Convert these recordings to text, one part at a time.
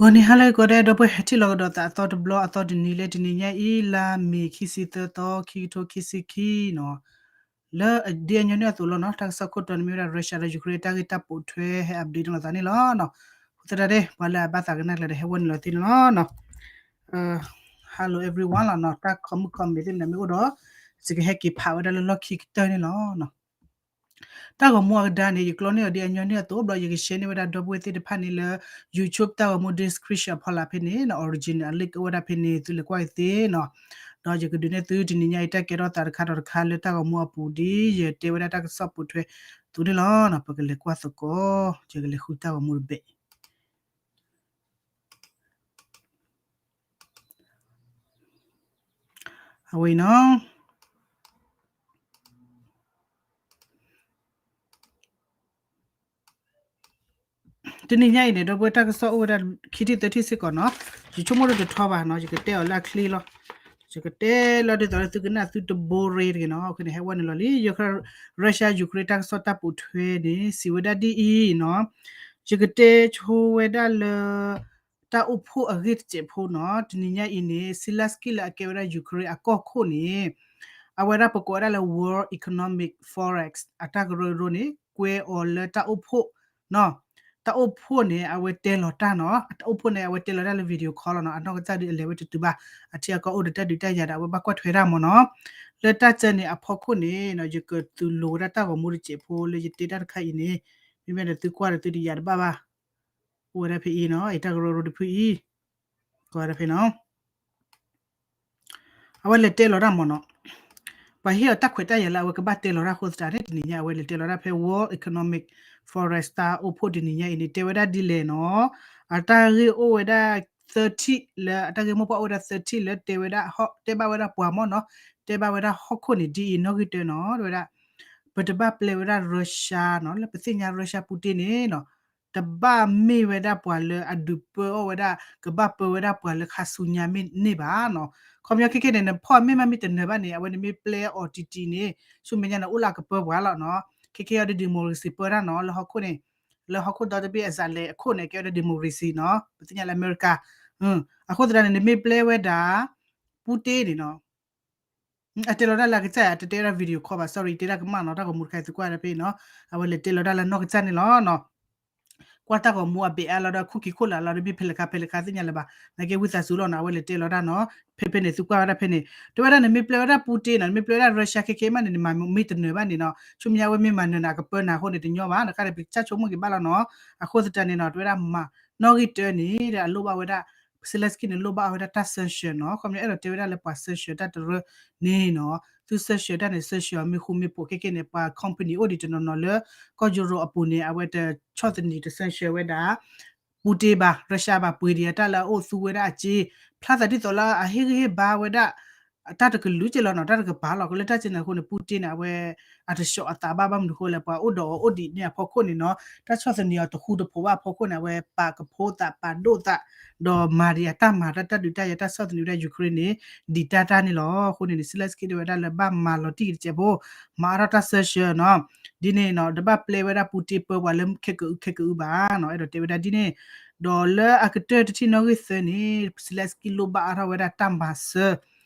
ဂီၤနံၤဟါလၢအဂ့ၤကိးဂၤဒဲး ဒီပုၢ်ဝဲၢ်ထံၣ်လိာ်ကဒီးသးအသီတဘျီအသီတနံၤလၢတနံၤညါအံၤ လါမ့ၤခံဆံသၢသီ ခံကထိခံဆံခံနီၤ, လၢအဒ်အညီနုၢ်အသိးလီၤနီၤ, တၢ်ကစီၣ်ခိၣ်တီန့ၣ်မ့ၢ်ဝဲဒၣ် Russia ဒီး Ukraine တၢ်ဂ့ၢ်တၢ်ပိာ်ထွဲဟဲ update လိာ်သးန့ၣ်လီၤနီၤ. အဃိသတးဒီး ပှၤလၢအဘၣ်သးကနၣ်ကျၢၤဒီး ဟဲဝဲနုာ်လီၤသ့န့ၣ်လီၤနီၤ. Hello everyone လီၤနီၤ, တၢ် comment comment သ့ၣ်မနၤမ့ၢ်အိၣ်ဒီး ယကဟဲက့ၤဖးဝဲဒၣ်လၢလီၢ်ခံကတၢၢ်န့ၣ်လီၤနီၤ. တၢ်ဂီၤမူအကဒါန့ၣ် ယကျီန့ၢ်အီၤဒ်အညီနုၢ်အသိး ဘျီယက share န့ၢ်ဝဲဒၣ်ဒီပုၢ်ဝဲၢ်သ့ၣ်တဖၣ်န့ၣ်လၢ YouTube တၢ်ဂီၤမူ description အဖီလာ်ဖဲန့ၣ်နီၤ, original အ link အိၣ်ဝဲဒၣ်ဖဲန့ၣ် သုလဲၤကွၢ်က့ၤသ့နီၤ. ဒီးယကဒုးနဲၣ်သုတနံၤညါအံၤ တၢ်ကဲထီၣ်သးတခါဒီးတခါလၢတၢ်ဂီၤမူအပူၤ ဒ်ယတဲဝဲဒၣ်တၢ်ကစီၣ်ပိာ်ထွဲအသိးန့ၣ်လီၤနီၤ. ပကလဲၤကွၢ်သကိး, ယကလဲၤဃုတၢ်ဂီၤမူတဘ့ၣ် အဝဲအံၤနီၤ. တနံၤညါအံၤန့ၣ် ဒီပုၢ်ဝဲၢ် တၢ်ကစီၣ်အိၣ်ဝဲဒၣ် ခံထံၣ်သၢထံၣ်စ့ၢ်ကီးနီၤ. ယဆိကမိၣ်ဒ်တထီဘၣ်နီၤ, ယကတဲအီၤလၢအချ့လီၤ. ယကတဲလီၤဒ်သိးလၢသုကနၣ်သုတဘိရ့တဂ့ၤနီၤ. အဃိန့ၣ် ဟဲဝဲနုာ်လီၤလံ Russia Ukraine တၢ်ကစီၣ်တၢ်ပိာ်ထွဲန့ၣ် စံးဝဲဒၣ်ဒ်အံၤနီၤ. ယကတဲဆိဝဲဒၣ်လၢ တၢ်အိၣ်ဖှိၣ်အဂ့ၢ်တစဲးဖိနီၤ. တနံၤညါအံၤန့ၣ် Zelensky လၢအကဲဝဲဒၣ် Ukraine အကီၢ်ခိၣ်န့ၣ် အဝဲဒၣ်ပကိးဝဲဒၣ်လၢ World Economic Forum အတၢ်ကရၢကရိန့ၣ် ကွဲးအီၤလၢတၢ်အိၣ်ဖှိၣ်နီၤ. တၢ်အိၣ်ဖှိၣ်န့ၣ် အဝဲတဲလီၤတၢ်နီၤ. တၢ်အိၣ်ဖှိၣ်န့ၣ် အဝဲတဲလီၤတၢ်လၢ video call လီၤနီၤ. အနီၢ်ကစၢ်ဒုးအလဲၤဝဲတတုၤဘၣ်. အထံအကီၢ်အိၣ်ဒီးတၢ်ဒုးတၢ်ယၤဒီး အဝဲဘၣ်ကွၢ်ထွဲတၢ်မ့ၢ်နီၤ. လၢတၢ်စၢန့ၣ်အဖီခိၣ်န့ၣ်နီၤ ယကတူၢ်လိာ်ဝဲဒၣ်တၢ်ဂီၤမူတစဲးဖိလၢယတဲတၢ်တခါအံၤန့ၣ် မ့မ့ၢ်ဒီးသုကွၢ်ဒီးသုတယၤတဘၣ်ဘၣ်. အိၣ်ဝဲဒၣ်ဖဲအံၤနီၤ, အတၢ်ကရၢကရိတဖုအံၤ ကွၢ်ဝဲဒၣ်ဖဲနီၤ. အဝဲလဲၤတဲလီၤတၢ်မ့ၢ်နီၤ. ပှၤဟ့ၣ်အီၤတၢ်ခွဲးတၢ်ယာ်လၢအဝဲကဘၣ်တဲလီၤတၢ်အဃိသတးန့ၣ် တနံၤညါအဝဲလဲၤတဲလီၤတၢ်ဖဲ World Economic Forum တၢ်အိၣ်ဖှိၣ်တနံၤညါအံၤန့ၣ် တဲဝဲဒၣ်ဒ်လဲၣ်နီၤ. အတၢ်ဂ့ၢ်အိၣ်ဝဲဒၣ်သၢထံၣ်လၢ အတၢ်ဂ့ၢ်မိၢ်ပှၢ်အိၣ်ဝဲဒၣ်သၢထံၣ်လၢတဲဝဲဒၣ် တဲဘၣ်ဝဲဒၣ်ပှၤမ့ၢ်နီၤ, တဲဘၣ်ဝဲဒၣ်ဟီၣ်ခိၣ်န့ၣ် ဒ်အံၤနီၣ်ဂံၢ်တၢနီၤ, တဲဝဲဒၣ် ပတဘၣ်ပျဲဝဲဒၣ် Russia နီၤ, လၢပသ့ၣ်ညါ Russia Putin န့ၣ်နီၤ, တဘၣ်မ့ၢ်ဝဲဒၣ်ပှၤလၢအဒုးပၢအီၣ်ဝဲဒၣ် ကဘၣ်ပၢဝဲဒၣ်ပှၤလၢခါဆူညါမ့ၢ်န့ၢ်ဘၣ်နီၤ. ခီပညီခဲခဲန့ၣ် နဖီၣ်မ့ၢ်မးမ့ၢ်တနၢၤဘၣ်န့ၣ် အဝဲန့ၣ်မ့ၢ်ပျဲအီၤတံၢ်တံၢ်န့ၣ် ဆူမဲာ်ညါန့ၣ် အိၣ်လၢအကပၢပှၤလီၤနီၤ. ခဲခဲအံၤဒီး democracy ပၢတၢ်နီၤ လၢဟီၣ်ခိၣ်န့ၣ်, လၢဟီၣ်ခိၣ်ဒီတဘ့ၣ်အစးလဲၤအခိၣ်န့ၣ် ကဲဝဲဒၣ် democracy နီၤ, ပသ့ၣ်ညါလၢအမဲရကၤ, အဃိသတးန့ၣ် နမ့ၢ်ပျဲဝဲဒၣ် Putin န့ၣ်နီၤ အတဲလီၤတၢ်လၢအကစၢ် တတဲဝဲဒၣ် video call ဘၣ် sorry တဲဒၣ်ကမၣ်နီၤ, တၢ်ဂီၤမူတခါအံၤသုကွၢ်ဒၣ်ဖဲအံၤနီၤ, အဝဲလဲၤတဲလီၤတၢ်လၢနီၢ်ကစၢ်န့ၣ်လီၤနီၤ. ကွၢ်တၢ်ဂီၤမူအဘ့ၣ်အါလီၤဒီး ခိၣ်ခံခိၣ်လၢ်လီၤဒီး မ့ၢ်ဖဲလဲၣ်ခါဖဲလဲၣ်ခါသ့ၣ်ညါလၢၤဘၣ်, နာ်က့ဝံသးစူၤလီၤနီၤ, အဝဲလဲၤတဲလီၤတၢ်နီၤ, ဖဲဖဲန့ၣ်သုကွၢ်ဝဲဒၣ်ဖဲန့ၣ်, တဲဝဲဒၣ်နမ့ၢ်ပျဲဝဲဒၣ် Putin နီၤ, နမ့ၢ်ပျဲဝဲဒၣ် Russia ခဲခဲမးန့ၣ် နမၤမ့ၢ်တနၢၤဘၣ်န့ၣ်နီၤ, ဆူမဲာ်ညါဝဲမ့ၢ်မၤနၢၤန့ၣ် အကပၢနၤအဃိန့ၣ်တညီဘၣ်, နခါဒီးပကစၢ်ဆိကမိၣ်က့ၤဘၣ်လီၤနီၤ. အဃိသတးန့ၣ်နီၤ တဲဝဲဒၣ်မၤ နီၣ်ဂံၢ်တၢန့ၣ် အလိၣ်ဘၣ်ဝဲဒၣ် Zelensky န့ၣ် လိၣ်ဘၣ်ဝဲဒၣ်တၢ် sanction နီၤ, ခီပညီအဲၣ်ဒိးတဲဝဲဒၣ်လၢပှၤ sanction တၢ်တရၢန့ၣ်နီၤ, သု sanction တၢ်န့ၣ် sanction မ့ၢ်ဃူမ့ၢ်ဖိးခဲခဲန့ၣ် ပှၤ company အိၣ်ဒံးတနီၤနီၤလၢ ကီၢ်ယူရိအပူၤန့ၣ် အဝဲတဆီၣ်သနံးတ sanction ဝဲဒၣ် Putin ဘၣ် Russia ဘၣ် ပှ့ၤဒံးအတၢ်လၢအအိၣ်သူဝဲဒၣ်အစ့, ဖျါသးဒ်သိးလၢအဟ့ၣ်ဂံၢ်ဟ့ၣ်ဘါဝဲဒၣ် တၢ်တကလုာ်က့လီၤနီၤ, တၢ်တကပၤလီၤ, လၢတၢ်စံးန့ၣ်အဃိန့ၣ် Putin န့ၣ် အဝဲ အတဆှီအသးဘၣ် ဘၣ်မနုၤအဃိလဲၣ်, ပှၤအိၣ်ဒီးအီၤအိၣ်ဒံးန့ၣ်အဖီခိၣ်န့ၣ်နီၤ, တၢ်ဆီၣ်သနံးအီၤတဃူတဖိးဘၣ်အဖီခိၣ်န့ၣ် အဝဲပာ်ကဖိသး ပာ်ဒိၣ်သး, ဒီးမၤဒံးအတၢ်မၤတၢ် တၢ်ဒုးတၢ်ယၤ တၢ်ဆီၣ်သနံးဝဲဒၣ် Ukraine န့ၣ် ဒံးတၢ်တၢ်န့ၣ်လီၤ. အဃိန့ၣ်န့ၣ် Zelensky တဲဝဲဒၣ်လၢဘၣ်မၤလီၤတံၢ်တစဲးဖိ, မၤအါထီၣ်တၢ် sanction နီၤ, ဒ်န့ၣ်နီၤ, တဘၣ်ပျဲဝဲဒၣ် Putin ပၢပှၤလၢခဲကအု ခဲကအုဘၣ်နီၤ, အဲၣ်ဒိးတဲဝဲဒၣ်ဒ်န့ၣ်, ဒီးလၢအကတၢၢ်တထံၣ်နီၣ်ဂံၢ်သၢန့ၣ် Zelensky လိၣ်ဘၣ်အါထီၣ်ဝဲဒၣ်တၢ်မၤစၢၤ,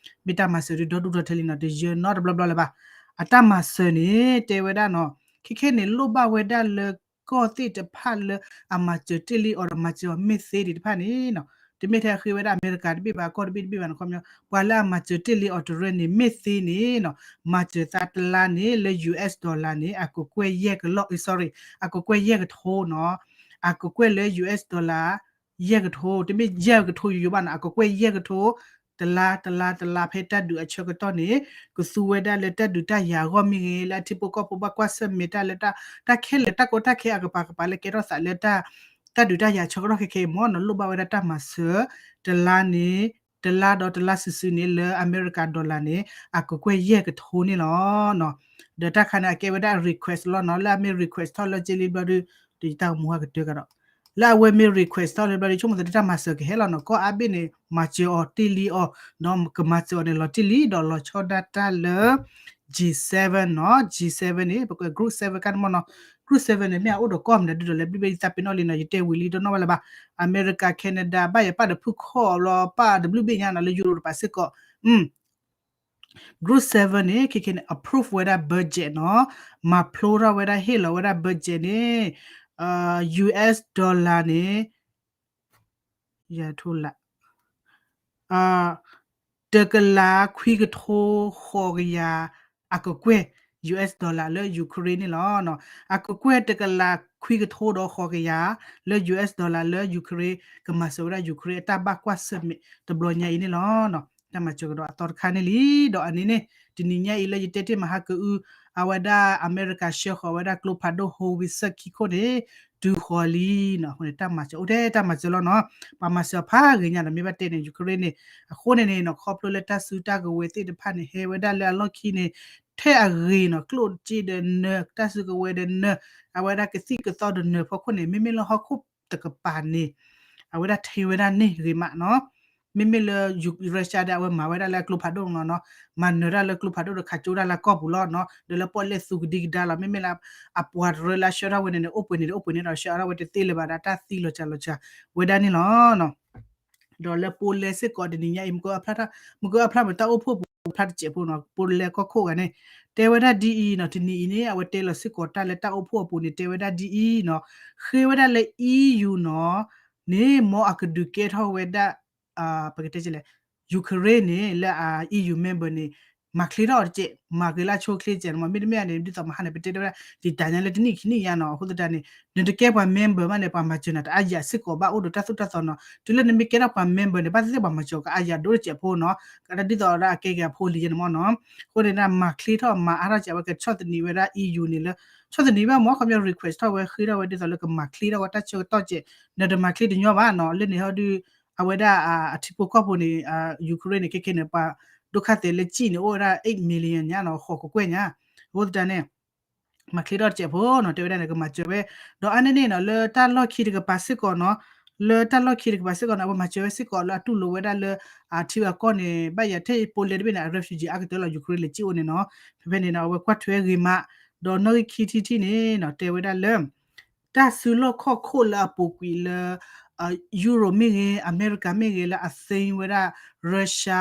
မ့ၢ်တၢ်မၤစၢၤဒ်ဒီဒူၣ်ဒီထၢလံနီၤ, တယၢၤနီတဘျီဘျီလၢၤဘၣ်. အတၢ်မၤစၢၤန့ၣ် တဲဝဲဒၣ်နီၤ, ခဲခဲန့ၣ် လိၣ်ဘၣ်ဝဲဒၣ်လၢကီၢ်သ့ၣ်တဖၣ်လၢအမၤစၢၤတ့ၢ်လံအီၤဒီး မၤစၢၤအီၤမ့ၢ်သ့ဒံးတဖၣ်န့ၣ်နီၤ, တမ့ၢ်ထဲအဃ့ဝဲဒၣ်အမဲရကၤတဘ့ၣ်ဘၣ် ကီၢ်တဘ့ၣ်တဘ့ၣ်ဘၣ်နီၤ, ခီပညီ ပှၤလၢအမၤစၢၤတ့ၢ်လံအီၤတရၢန့ၣ် မ့ၢ်သ့န့ၣ်နီၤ, မၤစၢၤသးတလါန့ၣ် လၢ US dollar န့ၣ် အကကွဲၢ်ယဲၢ်ကလီၢ်, sorry, အကကွဲၢ်ယဲၢ်ကထိနီၤ, အကကွဲၢ်လၢ US dollar ယဲၢ်ကထိ, တမ့ၢ်ယဲၢ်ကထိယိယိဘၣ်နီၤ, အကကွဲၢ်ယဲၢ်ကထိ, တလါ တလါ တလါ ဖဲတၢ်ဒုးအဆၢကတီၢ်န့ၣ် ကသူဝဲဒၣ်လၢတၢ်ဒုးတၢ်ယၤအဂီၢ်မ့ၢ်ဂ့ၤ, လၢအထံဖိကီၢ်ဖိဘၣ်ကွၢ်ဆၢၣ်မဲာ်တၢ်လၢတၢ်, တၢ်ခဲလၢာ်တၢ်ကီတၢ်ခဲအကပၤကပၤလၢကဲထီၣ်သးလၢတၢ်, တၢ်ဒုးတၢ်ယၤဆၢကတီၢ်ခဲခဲအံၤမ့ၢ်နီၤ, လိၣ်ဘၣ်ဝဲဒၣ်တၢ်မၤစၢၤ, တလါန့ၣ်, တလါဒီးတလါစုာ်စုာ်န့ၣ် လၢအမဲရကၤ dollar န့ၣ် အကကွဲၢ်ယဲၢ်ကထိန့ၣ်လီၤနီၤ. ဒီးတၢ်ခါန့ၣ် အကဲဝဲဒၣ် request လီၤနီၤ, လၢအမ့ၢ် request ထီၣ်လၢက့လံဘျီဒီး, ဒီးယတၢ်ဂီၤမူဟဲကတၢၢ်ကဒီး, လၢအဝဲမ့ၢ် request ထီၣ်လၢဘျီဒီး ဆိကမိၣ်သးလၢတၢ်မၤစၢၤကဟဲလီၤနီၤ, ကီၢ်အါဘ့ၣ်န့ၣ် မၤစၢၤအီၤတ့ၢ်လံအီၤ, ဒီးကမၤစၢၤအီၤန့ၣ် လီၤတံၢ်လံ, ဒီးလီၤဆီဒၣ်တၢ်လၢ G seven နီၤ, G seven န့ၣ် ပက group seven ကန့ၣ်မ့ၢ်နီၤ, Group seven န့ၣ် မ့ၢ်အအိၣ်ဒီးကီၢ်မနုၤဒ်သိးလဲၣ် ဘျုးဘ့ၣ်ယသးပ့ၤနီၣ်လံနီၤ ယတဲဝံၤလံတနီၣ်ဘၣ်လၢၤဘၣ်. အမဲရကၤ Canada ဘၣ်ယၤပၣ်ဒီးဖုၣ်ခီၣ်လီၤ ပၣ်ဒီးဘျုးဘ့ၣ်ညါနီၤ လၢယူရိၣ်တပၤစ့ၢ်ကီး Group seven န့ၣ် ခဲခဲန့ၣ် approve ဝဲဒၣ် budget နီၤ, မၤဖျိထီၣ်ဝဲဒၣ် ဟ့ၣ်လီၤဝဲဒၣ် budget န့ၣ် US dollar န့ၣ် ယၤထိလၢ တကလးခွံကထိဃိးကယၤ အကကွဲၢ် US dollar လၢ Ukraine န့ၣ်လီၤ. အကကွဲၢ်တကလးခွံကထိဒီးဃိးကယၤ လၢ US dollar လၢ Ukraine ကမၤစၢၤဝဲဒၣ် Ukraine အတၢ်ဘၣ်ကွၢ်ဆၢၣ်မဲာ်တဘျီညါအံၤန့ၣ်လီၤ. တၢ်မၤစၢၤကဒီးအသီတခါန့ၣ်လံ. ဒီးအန့ၣ်န့ၣ် တနံၤညါအံၤလၢယတဲတ့ၢ်မဟါကအု အဝဲဒၣ်အမဲရကၤဆှၢဃီၤဝဲဒၣ်ကျိဖးဒိၣ် howitzer ခံခိၣ်န့ၣ် တုၤဃီၤလံနီၤ. အဃိန့ၣ် တၢ်မၤစၢၤအိၣ်ထဲတၢ်မၤစၢၤလီၤနီၤ. ပှၤမၤစၢၤဖးဂ့ၤညါဒီး မ့ၢ်ဘၣ်တဲန့ၣ် Ukraine န့ၣ် အဃိန့ၣ်န့ၣ်နီၤ ခီဖျိလၢတၢ်စုတၢ်ကဝဲၤသ့ၣ်တဖၣ်န့ၣ် ဟဲဝဲဒၣ်လၢအလီၢ်ခံန့ၣ် ထဲအဂ့ၤနီၤ ကျိၣ်စ့ဒီးနၢၤ တၢ်စုကဝဲၤဒီးနၢၤ အဝဲဒၣ်ကသံၣ်ကသီဒီးနၢၤဖီခိၣ်န့ၣ် မ့မ့ၢ်လၢဟီၣ်ခိၣ်တကပၤန့ၣ် အဝဲဒၣ်ထံဝဲဒၣ်န့ၢ်ဂ့ၤမးနီၤ. မ့မ့ၢ်လၢ Russia ဒီးအဝဲမၤဝဲဒၣ်လၢအကျိဖးဒိၣ်နီၤနီၤ မၤနၢၤတၢ်လၢကျိဖးဒိၣ်ဒီးခးကၠိဒၣ်လၢကီၢ်ပူၤလီၤနီၤ ဒီးလၢပီၣ်လဲၣ်သူကဒံကဒါလီၤ. မ့မ့ၢ်လၢ အပှၤတရၢလၢအဆှၢထီၣ်ဝဲန့ၣ်န့ၣ် အိၣ်ပှဲၤန့ၣ်ဒီးအိၣ်ပှဲၤန့ၣ်ဒီးဆှၢထီၣ်ဝဲတသ့လၢၤဘၣ်ဒီးတၢ်သံလီၤစှၤလီၤစှၤဝဲဒၣ်န့ၣ်လီၤ. ဒီးလၢ Poland စ့ၢ်ကီးတနံၤညါအံၤ မ့ၢ်ကအဖျါမ့ၢ်တၢ်အိၣ်ဖှိၣ်ပူၤဖျါတစဲးဖိနီၤ Poland ကီၢ်ခိၣ်ဂၤန့ၣ် တဲဝဲဒၣ်ဒ်အံၤနီၤ တနံၤအံၤန့ၣ် အဝဲတဲလီၤစ့ၢ်ကီးတၢ်လၢတၢ်အိၣ်ဖှိၣ်အပူၤန့ၣ် တဲဝဲဒၣ်ဒ်အံၤနီၤ ဃ့ဝဲဒၣ်လၢ EU နီၤ န့ၣ် မ်အကဒုးကဲထီၣ်ဝဲဒၣ် ပကတဲလဲၣ် Ukraine န့ၣ် လၢအ EU member န့ၣ် မၤချ့ထီၣ်အီၤတကဲး မၤဂ့ၤလၢအဆိအချ့တကဲးမ့ၢ် မ့တမ့ၢ်န့ၣ် ဒ်သိးမဟါန့ၣ် ပတဲတၢ်ဝဲဒၣ် ယတၢ်ညါလၢတနံၣ်ခံနံၣ်ညါနီၤ အဃိသတးန့ၣ် နတကဲပှၤ member ဘၣ်န့ၣ် ပှၤမၤစၢၤနၤတအါယၤစ့ၢ်ကီးဘၣ် အိၣ်ဒီးတၢ်သိၣ်တၢ်သီနီၤ တုၤလၢနမ့ၢ်ကဲထီၣ်ပှၤ member န့ၣ် ဘၣ်သ့ၣ်သ့ၣ်ပှၤမၤစၢၤကအါယၤဒိၣ်တကဲးဖိနီၤ ကဒ်သိးဒၣ်အကဲက့ၤအဖိလံယဲန့ၣ်မ့ၢ်နီၤ အဃိန့ၣ် မၤချ့ထီၣ်မၤအါထီၣ်ကဲး အဝဲကဆီၣ်သနံးဝဲဒၣ် EU န့ၣ်လၢ ဆီၣ်သနံးဘၣ်မ့ၢ် ခီပညီ request ထီၣ်ဝဲဃ့ထီၣ်ဝဲဒ်သိးလၢကမၤချ့ထီၣ်ဝဲတၢ်ဆၢကတီၢ်ကဲး နတမၤချ့တညီဘၣ်နီၤ လၢန့ၣ်ဟီဒု အဝဲဒၣ်အထံဖိကီၢ်ဖိန့ၣ် Ukraine န့ၣ် ခဲခဲန့ၣ် ပှၤဒိၣ်ခါသဲးလၢစံၣ်န့ၣ် အိၣ်ဝဲဒၣ် eight million ညါနီၤ ဃိးကကွဲၢ်ညါ အဃိသတးန့ၣ် မၤချ့ထီၣ်တစဲးဖိနီၤ တဲဝဲဒၣ်န့ၣ် ကမၤစၢၤဝဲ ဒီးအါန့ၢ်န့ၣ်နီၤ လၢတၢ်လီၢ်ခံတကပၤစ့ၢ်ကီးနီၤ လၢတၢ်လီၢ်ခံတကပၤစ့ၢ်ကီးနီၤ အဝဲမၤစၢၤဝဲစ့ၢ်ကီးလၢအတူၢ်လိာ်ဝဲဒၣ်လၢ အထံအကီၢ်န့ၣ် ဘၣ်ယၤထဲ Poland တဘ့ၣ်န့ၣ် အ refugee အါကတၢၢ်လီၤ Ukraine လဲၤစံၣ်အိၣ်န့ၣ်နီၤ ဖဲဖဲန့ၣ်နီၤ အဝဲကွၢ်ထွဲဂ့ၤမး ဒီးနီၣ်ဂံၢ်ခံထံၣ်တထံၣ်န့ၣ်နီၤ တဲဝဲဒၣ်လၢ တၢ်စုလီၢ်ခီၣ်ခိၣ်လၢအပူၤကွံာ်လၢ Europe မ့ၢ်ဂ့ၤ အမဲရကၤမ့ၢ်ဂ့ၤ လၢအသ့ဝဲဒၣ် Russia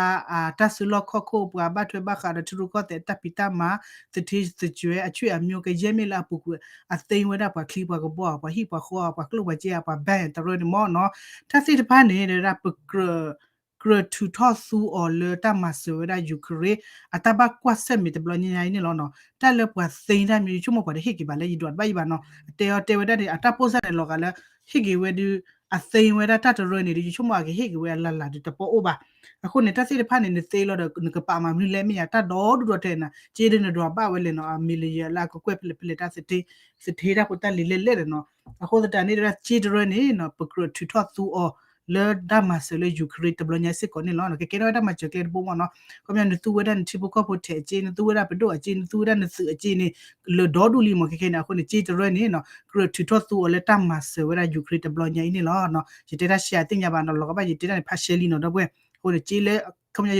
တၢ်စုလီၢ်ခီၣ်ခိၣ် ပှၤဘၣ်ထွဲဘၣ်ဃးဒီးထံရူၢ်ကီၢ်သဲး တၢ်ဖံးတၢ်မၤ သထ့သကွဲး အဆွေအမျိုး ကယဲၢ်မ့ၢ်လၢအပူၤကွံာ် အသ့ဝဲဒၣ်ပှၤချံပှၤကဘီ ပှၤဟံၣ်ပှၤဃီ ပှၤကျိၣ်ပှၤစ့ ပှၤ bank တရၢန့ၣ်မ့ၢ်နီၤ တၢ်သ့ၣ်တဖၣ်န့ၣ် တဲဝဲဒၣ်ပကြၢး ကြၢးထုးထီၣ်သူအီၤလၢတၢ်မၤစၢၤဝဲဒၣ် Ukraine အတၢ်ဘၣ်ကွၢ်ဆၢၣ်မဲာ်တဘျီညါညါအံၤန့ၣ်လီၤနီၤ တၢ်လၢပှၤသ့တၢ်မံၤ ယဆိကမိၣ်ပှၤတဟ့ၣ်က့ၤဘၣ်လၢယဒွးတဘၣ်ယံၤဘၣ်နီၤ အတဲအီၤတဲဝဲဒၣ်န့ၣ် အတၢ်ပိၢ်စၢ်န့ၣ်လီၤဂာ်လၢ ဟ့ၣ်က့ၤဝဲဒုး အသ့ဝဲဒၣ်တၢ်တရၢန့ၣ်ဒီး ယဆိကမိၣ်အကဟ့ၣ်က့ၤဝဲအလၢ်လၢ်ဒီးတပီၢ်အိၣ်ဘၣ် အဃိန့ၣ် တၢ်သ့ၣ်တဖၣ်န့ၣ် နသ့လီၤဒီး နကပာ်မၤမနုၤလဲၣ်မ့ၢ်ယါ တၢ်ဒီဒူၣ်ဒီတဲနၤ က့ဒုးနဒွးဘၣ်ဝဲလဲၣ်နီၤ အ million လၢအကကွဲၢ်ဖဲလဲၣ်ဖဲလဲၣ်တၢ်သထ့ သထ့တၢ်ဖိတၢ်လံၤလဲၣ်လဲၣ်ဒီးနီၤ အဃိသတးန့ၣ် တၢ်က့တရၢန့ၣ်နီၤ ပကြၢးထုးထီၣ်သူအီၤ လၢတၢ်မၤစၢၤလၢ Ukraine တဘျီညါစ့ၢ်ကီးန့ၣ်လီၤ. ကကဲထီၣ်ဝဲတၢ်မၤစၢၤကျဲတဘိမ့ၢ်နီၤ ခီပညီနသူဝဲဒၣ်နထံဖိကီၢ်ဖိထဲးအက့ နသူဝဲဒၣ်ပဒိၣ်အက့ နသူဝဲဒၣ်နသုးအက့န့ၣ် လၢာ်ဒီဒူၣ်လံမ့ၢ် ခဲခဲန့ၣ် အဃိန့ၣ် က့တရၢန့ၣ်နီၤ ကြၢးထုးထီၣ်သူအီၤလၢတၢ်မၤစၢၤဝဲဒၣ် Ukraine တဘျီညါအံၤန့ၣ်လီၤ. ယတဲတၢ်ရှဲအသ့ၣ်ညါဘၣ်နီၤ လီၤကဘၣ်ယတဲတၢ်န့ၣ် ဖးရှဲလံနီၤ ဒီပုၢ်ဝဲၢ် အဃိန့ၣ် က့လၢ ခီပညီ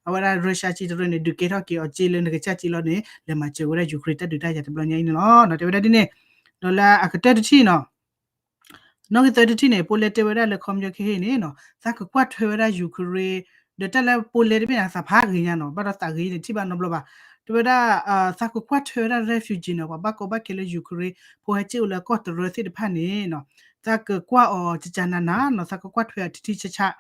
အဝဲဒၣ် Russia က့တရၢန့ၣ် ဒုးကဲထီၣ်က့ၤအီၤက့လၢနကစၢ်က့လီၤန့ၣ် လဲၤမၤစၢၤဝဲဒၣ် Ukraine တၢ်ဒုးတၢ်ယၤတဘျီညါအံၤန့ၣ်လီၤ. တဲဝဲဒၣ်ဒ်န့ၣ် ဒီးလၢအကတၢၢ်တထံၣ်နီၤ နီၣ်ဂံၢ်သၢထံၣ်န့ၣ် ပီၣ်လဲၣ်တဲဝဲဒၣ်လၢခီပညီခဲခဲအံၤန့ၣ်နီၤ သးကကွၢ်ထွဲဝဲဒၣ် Ukraine ဒီးတၢ်လၢပီၣ်လဲၣ်တဘ့ၣ်န့ၣ် သးဖးဂ့ၤညါနီၤ ဘၣ်ဒီးသးဂ့ၤန့ၣ် ထံၣ်ဘၣ်နီတဘျီဘၣ် တဲဝဲဒၣ် သးကကွၢ်ထွဲဝဲဒၣ် refugee နီၤ ပှၤဘၣ်ကီဘၣ်ခဲလၢ Ukraine ဖိဟဲစ့ၣ်အိၣ်လၢကီၢ်တရၢသ့ၣ်တဖၣ်န့ၣ်နီၤ သးကကွၢ်အီၤကကနနနီၤ သးကကွၢ်ထွဲအီၤထံထံဆးဆး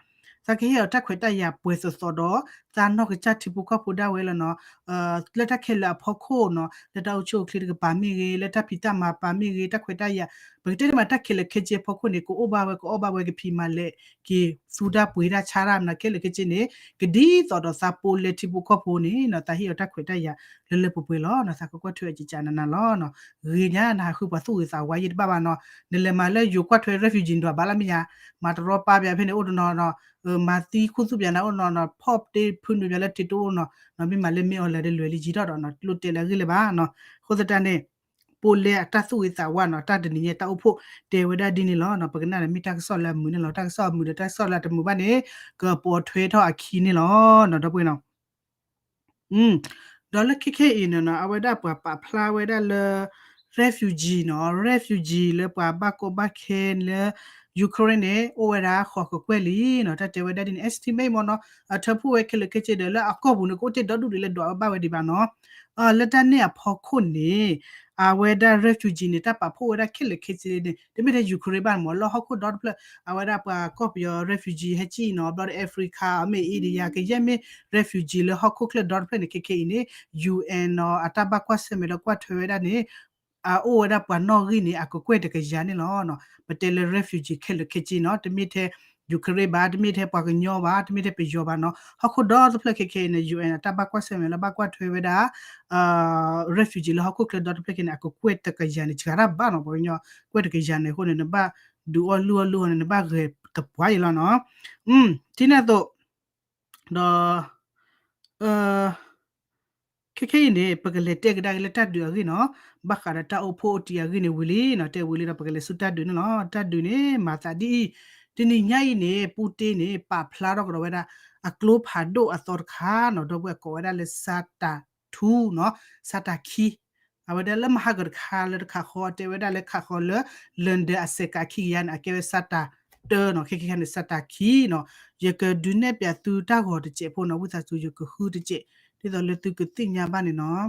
သးကဟ့ၣ်အီၤတၢ်ခွဲးတၢ်ယာ်ပှဲၤသိးသိးဒီး သးနီၢ်ကစၢ်ထံဖိကီၢ်ဖိဒၣ်ဝဲလီၤနီၤ လၢတၢ်ခဲလၢာ်အဖီခိၣ်နီၤ လၢတၢ်အိၣ်ဆူၣ်အိၣ်ချ့တကပၤမ့ၢ်ဂ့ၤ လၢတၢ်ဖံးတၢ်မၤပၤမ့ၢ်ဂ့ၤ တၢ်ခွဲးတၢ်ယာ် ပကတဲန့ၣ်မး တၢ်ခဲလၢာ်ခဲဆ့အဖီခိၣ်န့ၣ် ကအိၣ်ဘၣ်ဝဲ ကအိၣ်ဘၣ်ဝဲကဖံးမၤလဲၣ်က့ၤ သူတၢ်ပှ့ၤတၢ်ဆါတၢ်မနုၤခဲလၢာ်ခဲဆ့န့ၣ် ကဒ်သိးဒီးသးပီၣ်လဲၣ်ထံဖိကီၢ်ဖိန့ၣ်နီၤ သးဟ့ၣ်အီၤတၢ်ခွဲးတၢ်ယာ်လၢလၢပှဲၤပှဲၤလီၤနီၤ သးကကွၢ်ထွဲအကကနနလီၤနီၤ ဂ့ၤညါနဟးဃုပှၤသူၣ်ဂ့ၤသးဝါယံၤတဘၣ်ဘၣ်နီၤ နလဲၤမၤလၢယိၤကွၢ်ထွဲ refugee ဒွးဘၣ်လၢမ့ၢ်ယါ မၤတရီပာ်ပၠးဖဲန့ၣ်အိၣ်တနီၤနီၤ မၤသံခူသူၣ်ပၠးနၤအိၣ်နီၤနီၤ ဖီၣ်တ့ၢ်ဖုနုာ်ပၠးလၢထံးတအိၣ်နီၤ မ့ၢ်မၤလၢမ့ၢ်အီၤလဲၤဒီးလွဲၤလံယံၤထီၣ်ဒီးနီၤ လိၣ်တဲလၢအဂ့ၢ်လၢၤဘၣ်နီၤ အဃိသတးန့ၣ် ပီၣ်လဲၣ်အတၢ်သူၣ်ဂ့ၤသးဝါနီၤ တၢ်တနံၤညါတၢ်အိၣ်ဖှိၣ်တဲဝဲဒၣ်ဒ်န့ၣ်လီၤနီၤ ပကနၣ်ဒီးမ့ၢ်တၢ်ကစီၣ်လၢအမုာ်န့ၣ်လီၤ တၢ်ကစီၣ်အမုာ်ဒီးတၢ်ကစီၣ်လၢအတမုာ်ဘၣ်န့ၣ် ကပိာ်ထွဲထီၣ်အခံန့ၣ်လီၤနီၤ ဒီပုၢ်ဝဲၢ်နီၤ ဒီးလၢခဲခဲအံၤန့ၣ်နီၤ အဝဲဒၣ်ပှၤပာ်ဖျါဝဲဒၣ်လၢ refugee နီၤ, refugee လၢပှၤဘၣ်ကီဘၣ်ခဲလၢ Ukraine န့ၣ် အိၣ်ဝဲဒၣ်ဃိးကကွဲၢ်လံနီၤ, တၢ်တဲဝဲဒၣ်ဒ်န့ၣ် estimate မ့ၢ်နီၤ, အထၢဖှိၣ်ဝဲခဲလၢာ်ခဲဆ့ဒီး လၢအကီၢ်ပူၤန့ၣ် ကအိၣ်တ့ၢ်ဒီဒူၣ်ဒံးလၢဒွးဝဲဘၣ်ဝဲဒံးဘၣ်နီၤ. လၢတၢ်န့ၣ်အဖီခိၣ်န့ၣ် အဝဲဒၣ် refugee န့ၣ် တၢ်ပာ်ဖှိၣ်ဝဲဒၣ်ခဲလၢာ်ခဲဆ့န့ၣ် တမ့ၢ်ထဲ Ukraine ဘၣ်မ့ၢ် လၢဟီၣ်ခိၣ်ဒီတဖျၢၣ် အဝဲဒၣ်ပှၤကီၢ်ပယီၤ refugee ဟဲကံၣ်နီၤ, ဘျီဒီး Africa မ့ၢ် India ကယဲၢ်မ့ၢ် refugee လၢဟီၣ်ခိၣ်ချၢဒီတဖျၢၣ်န့ၣ် ခဲခဲအံၤန့ၣ် UN နီၤ အတၢ်ဘၣ်ကွၢ်ဆၢၣ်မဲာ်ဒီးကွၢ်ထွဲဝဲဒၣ်န့ၣ် အအိၣ်ဝဲဒၣ်ပှၤနီၣ်ဂံၢ်န့ၣ် အကကွဲၢ်တကယၤန့ၣ်လီၤ. ပတဲလၢ refugee ခဲလၢာ်ခဲဆ့နီၤ, တမ့ၢ်ထဲ Ukraine ဘၣ်, တမ့ၢ်ထဲပှၤကညီဘၣ်, တမ့ၢ်ထဲပယီၤဘၣ်နီၤ, ဟီၣ်ခိၣ်ဒီတဖျၢၣ်ခဲခဲအံၤန့ၣ် UN အတၢ်ဘၣ်ကွၢ်ဆၢၣ်မဲာ်လၢဘၣ်ကွၢ်ထွဲဝဲဒၣ် refugee လၢဟီၣ်ခိၣ်ချၢဒီတဖျၢၣ်ခဲန့ၣ် အကကွဲၢ်တကယၤန့ၣ် စှၤတၢ်ဘၣ်နီၤ, ပှၤကညီကွဲၢ်တကယၤန့ၣ်အဃိန့ၣ် နဘၣ်ဒုးအီၣ်လုၢ်အီၣ်လုၢ်အီၣ်န့ၣ် နဘၣ်ဂဲၤသပှၢ်အံၤလီၤနီၤ. ဒ်န့ၣ်အသိး ဒီး ခဲခဲအံၤန့ၣ် ပကလဲၤတဲကဒါက့ၤလၢတၢ်ဒုးအဂ့ၢ်နီၤ, ဘၣ်ဃးဒီးတၢ်အိၣ်ဖှိၣ်အိၣ်တံၢ်အဂ့ၢ်န့ၣ်ဝံၤလံနီၤ, တဲဝံၤလံဒီး ပကလဲၤဆူတၢ်ဒုးန့ၣ်လီၤ. တၢ်ဒုးန့ၣ် မၤသးဒ်အံၤ, တနံၤညါအံၤန့ၣ် ပူၣ်တ့ၢ်န့ၣ် ပာ်ဖျါထီၣ်ကဒီးဝဲဒၣ် အကျိဖးဒိၣ်အသီတခါနီၤ, ဒီပုၢ်ဝဲၢ်ကိးဝဲဒၣ်လၢ Sartor two နီၤ, Sartor ခံ အဝဲဒၣ်လၢမဟါကတခါလၢတခးဃီ တဲဝဲဒၣ်လၢခးဃီလၢ London အစဲးကးခံကယၤန့ၣ် အကဲဝဲ Sartor တၢနီၤ, ခဲခဲခါန့ၣ် Sartor ခံနီၤ. ယကဒုးနဲၣ်ပၠးသုတၢ်ဂီၤတစဲးဖိနီၤ, ဝံသးစူၤယကဃုတစဲး ဒ်သိးလၢသုကသ့ၣ်ညါဘၣ်န့ၣ်နီၤ.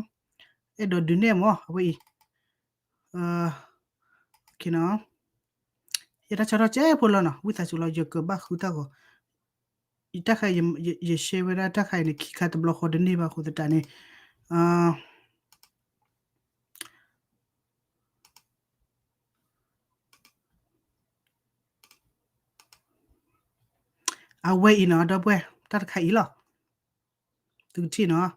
အဲၣ်ဒိးဒုးနဲၣ်မ့ၢ် အဝဲအံၤ ယတၢ်ဆီထီၣ်စဲးဖိလီၤနီၤ, ဝံသးစူၤလီၤ ယကဘၣ်ဃုတၢ်ဂီၤ, တၢ်ခါ ယ share ဝဲဒၣ်တၢ်ခါအံၤန့ၣ် ခံခါတဘျီဃီတန့ၢ်ဘၣ်အဃိသတးန့ၣ် အဝဲအံၤနီၤ ဒီပုၢ်ဝဲၢ် တၢ်တခါအံၤလီၤ. သုကထံၣ်နီၤ,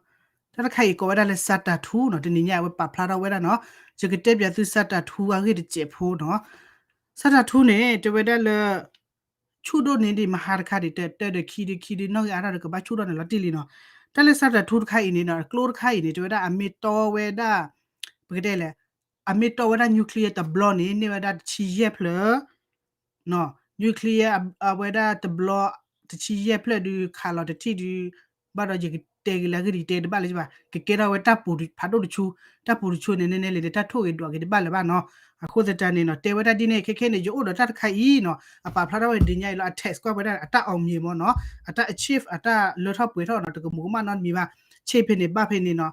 တၢ်တခါအံၤကိးဝဲဒၣ်လၢ Sartor two နီၤ, တနံၤညါအဝဲပာ်ဖျါထီၣ်ဝဲဒၣ်နီၤ, ယကတဲပၠးသု Sartor two အဂ့ၢ်တစဲးဖိနီၤ. Sartor two န့ၣ် တဲဝဲဒၣ်လၢ ဆူၣ်ဒိၣ်န့ၢ်ဒံးမဟါတခါဒံး တၢ်တၢ်ဒီးခံဒီးခံဒီးနီၣ်ဂံၢ်အါထီၣ်ဒီးကဘၣ်ဆူၣ်ထီၣ်န့ၣ်လီၤတံၢ်လံနီၤ. တၢ်လၢ Sartor two တခါအံၤန့ၣ်နီၤ ကျိတခါအံၤန့ၣ် တဲဝဲဒၣ်အမ့ၢ်တီဝဲဒၣ် ပကတဲလဲၣ် အမ့ၢ်တီဝဲဒၣ် nuclear တဘျီန့ၣ် န့ၢ်ဝဲဒၣ်တဆံယဲၢ်ဖျၢၣ် nuclear အဝဲဒၣ်တဘျီ တဆံယဲၢ်ဖျၢၣ်ဒုး ခးလီၤတထံၣ်ဒုး ဘၣ်ဒီးယကတဲက့ၤလၢအဂ့ၢ်ဒ်တဲတဘၣ်လၢၤဘၣ် ကကဲထီၣ်ဝဲတၢ်ပူၤဖးဒိၣ်တဆူ တၢ်ပူၤတဆူန့ၣ် နဲနဲလံန့ၣ် တၢ်ထိၣ်ဂ့ၤဒွးဂ့ၤတဘၣ်လၢၤဘၣ်နီၤ. အဃိသတးန့ၣ်နီၤ တဲဝဲဒၣ်ဒ်န့ၣ် ခဲခဲန့ၣ် ယအိၣ်ဒီးတၢ်တခါအံၤနီၤ အပာ်ဖျါထီၣ်ဝဲဒ်ညါအံၤလီၤ အ text ကွၢ်ဝဲဒၣ်အတၢ် အောင်မြင် မ့ၢ်နီၤ အတၢ် achieve အတၢ်လၢထီၣ်ပှဲၤထီၣ်နီၤ တကမူၤကမၣ်နီတမံၤဘၣ် ဆ့ၣ်ဖဲန့ၣ်ဘၣ်ဖဲန့ၣ်နီၤ